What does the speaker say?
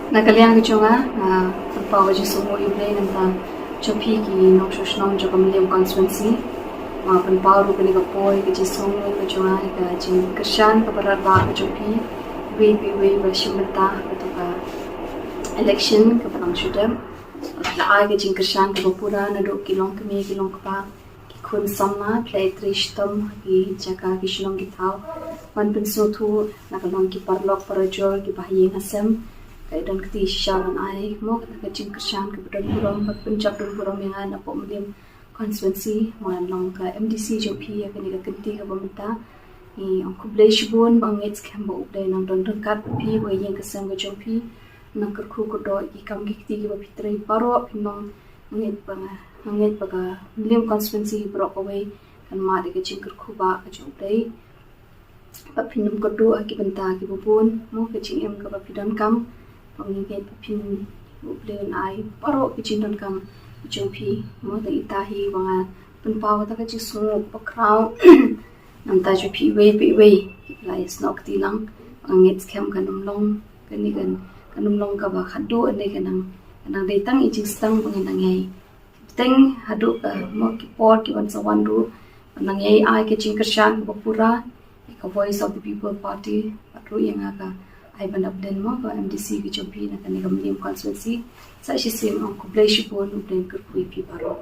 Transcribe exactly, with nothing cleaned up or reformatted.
Na ka liang ka jong nga, nga pynpaw ka jingsngewnguh ïa U Blei namar jong phi ki nongshong shnong jong ka Mylliem constituency. Nga pynpaw ruh kane ka por ka jingsngewnguh ka jong nga ïa ka jingkyrshan kaba radbah ka jong pong iwei pa iwei ba shim bynta ha kato ka election kaba nang shu dep. La ai ka jingkyrshan kaba pura naduh ki longkmie ki longkpa, ki khun samla, pynleit trei shitom ha ki jaka ki shnong ki thaw ban pynsngewthuh na ka long ki paralok parajor kiba ha ïing ha sem. Ka don kti shisha ban ai mo kata ka jingkyrshan kaba don burom, ba pynjop don burom ïa nga na pdeng Mylliem constituency, mo ngan long ka M D C jong phi ïa kane ka kynti kaba mynta. Ngi ong khublei shibun, ba ngeit skhem ba U Blei nang don ryngkat bad phi, ba ïing ka sem ka jong phi nang kyrkhu kyrdoh ïa ki kam ki kti kiba phi trei baroh. Phin long, ngeit ba nga, ngeit ba ka Mylliem constituency baroh kawei kan mad ïa ka jingkyrkhu ba ka jong U Blei. Ba phin ym kyrduh ha ki bynta kiba bun, mo ka jingim kaba phi donkam. Ba ngi ngeit ba phin, U Blei un ai baroh ki jingdonkam ki jong phi, mo. Te ita hi ba nga pynpaw kata ka jingsngewnguh ba khraw namar jong phi iwei pa iwei kiba la ïasnoh kti lang. Ba nga ngeit skhem kan ym long kane kan, kan ym long kaba khatduh, ne kan nang, kan nang dei tang i jingsdang ba ngin nang ïai bteng haduh ka, mo, ki por ki ban sa wan ruh, nang ïai ai ka jingkyrshan kaba pura ïa ka Voice of the People Party, bad ruh ïa nga ka Aibanabdin, mo, ka M D C ka jong phi na kane ka Mylliem constituency. Sa shisien ong khublei shibun, U Blei un kyrkhu ïa phi baroh.